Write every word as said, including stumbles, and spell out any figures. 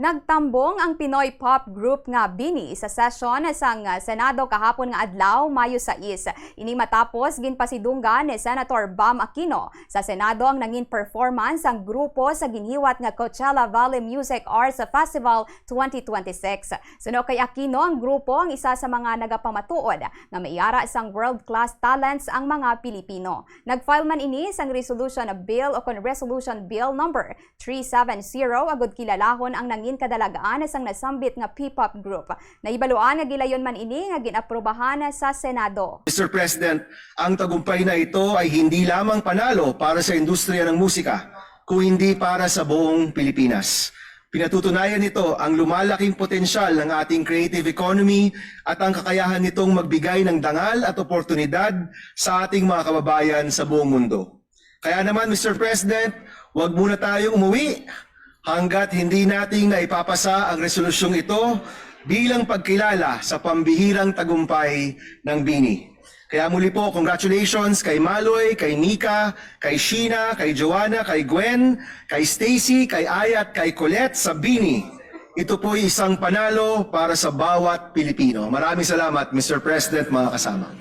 Nagtambong ang Pinoy pop group nga BINI sa session sang Senado kahapon nga adlaw, Mayo sais. Ini matapos ginpasidunggan ni Senator Bam Aquino sa Senado ang nangin performance sang grupo sa ginhiwat nga Coachella Valley Music Arts Festival twenty twenty-six. Suno kay Aquino, ang grupo ang isa sa mga nagapamatuod nga may ara sang world-class talents ang mga Pilipino. Nag-file man ini sang resolution bill o kon resolution bill number three seven zero agud kilalahon ang nangin kadalagaan sang nasambit nga P-pop group. Nahibaluan nga gilayon man ini nga gin-aprobahan sa Senado. Mister President, ang tagumpay na ito ay hindi lamang panalo para sa industriya ng musika, kung hindi para sa buong Pilipinas. Pinatutunayan nito ang lumalaking potensyal ng ating creative economy at ang kakayahan nitong magbigay ng dangal at oportunidad sa ating mga kababayan sa buong mundo. Kaya naman, Mister President, huwag muna tayong umuwi hanggat hindi natin naipapasa ang resolusyong ito bilang pagkilala sa pambihirang tagumpay ng BINI. Kaya muli po, congratulations kay Maloy, kay Mika, kay Sheena, kay Joanna, kay Gwen, kay Stacy, kay Aya at kay Colette sa BINI. Ito po'y isang panalo para sa bawat Pilipino. Maraming salamat, Mister President, mga kasama.